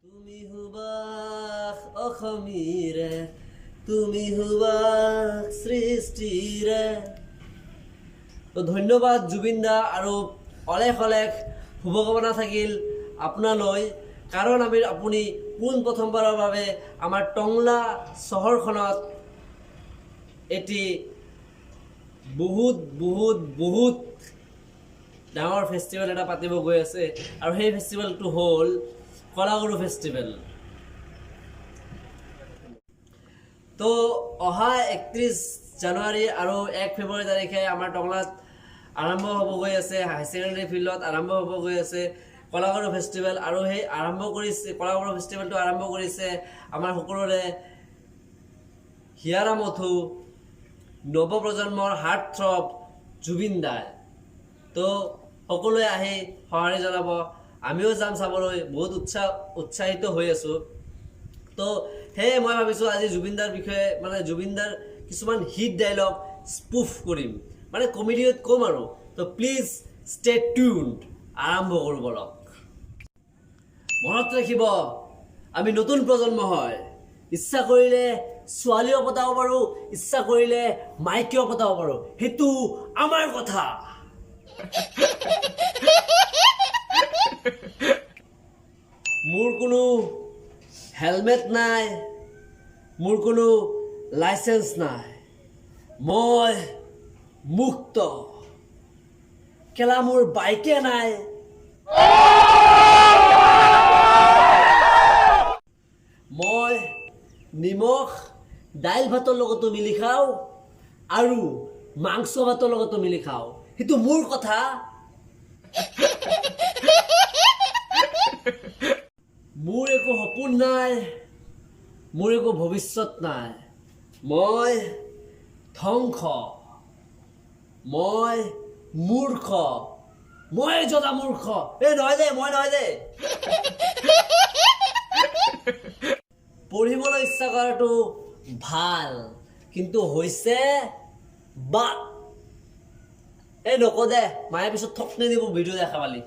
তুমি সুবাস অসমীৰে, তুমি সুবাস সৃষ্টিৰে। তো ধন্যবাদ জুবিন দা আৰু অলেখ অলেখ শুভকামনা থাকিল আপোনালৈ, কাৰণ আপুনি পোনপ্ৰথমবাৰৰ বাবে আমাৰ টংলা চহৰখনত এটি বহুত বহুত বহুত ডাঙৰ ফেষ্টিভেল এটা পাতিব গৈ আছে, আৰু সেই ফেষ্টিভেলটো হ'ল কলাগুৰু ফেষ্টিভেল। তো অহা 31 জানুৱাৰী আৰু 1 ফেব্ৰুৱাৰী তাৰিখে আমাৰ টংলাত আৰম্ভ হ'ব গৈ আছে, হাই ছেকেণ্ডেৰী ফিল্ডত আৰম্ভ হ'ব গৈ আছে কলাগুৰু ফেষ্টিভেল। আৰু সেই আৰম্ভ কৰিছে কলাগুৰু ফেষ্টিভেলটো আৰম্ভ কৰিছে আমাৰ সকলোৰে হিয়াৰা মথু নৱপ্ৰজন্মৰ হাৰ্ট থ্ৰব জুবিন দাই। তো সকলোৱে আহি সঁহাৰি জনাব, আমিও যাম চাবলৈ, বহুত উৎসাহিত হৈ আছোঁ। তো সেয়ে মই ভাবিছোঁ আজি জুবিন দাৰ বিষয়ে, মানে জুবিন দাৰ কিছুমান হিট ডাইলগ স্পুফ কৰিম, মানে কমেডিত ক'ম আৰু। তো প্লিজ ষ্টে টিউনড, আৰম্ভ কৰোঁ বলক। মনত ৰাখিব, আমি নতুন প্ৰজন্ম হয়, ইচ্ছা কৰিলে ছোৱালীও পতাব পাৰোঁ, ইচ্ছা কৰিলে মাইকীও পতাব পাৰোঁ, সেইটো আমাৰ কথা। মোৰ কোনো হেলমেট নাই, মোৰ কোনো লাইচেঞ্চ নাই, মই মুক্ত। কেলা মোৰ বাইকে নাই। মই নিমখ দাইল ভাতৰ লগতো মিলি খাওঁ আৰু মাংস ভাতৰ লগতো মিলি খাওঁ, সেইটো মোৰ কথা। মোৰ একো সপোন নাই, মোৰ একো ভৱিষ্যত নাই, মই ধ্বংস, মই মূৰ্খ, মই জনা মূৰ্খ। এই নহয় দে, মই নহয় দে। পঢ়িবলৈ ইচ্ছা কৰাটো ভাল, কিন্তু হৈছে বা এই নকওঁ দে, মায়ে পিছত ঠক নিদিব ভিডিঅ' দেখা পালি।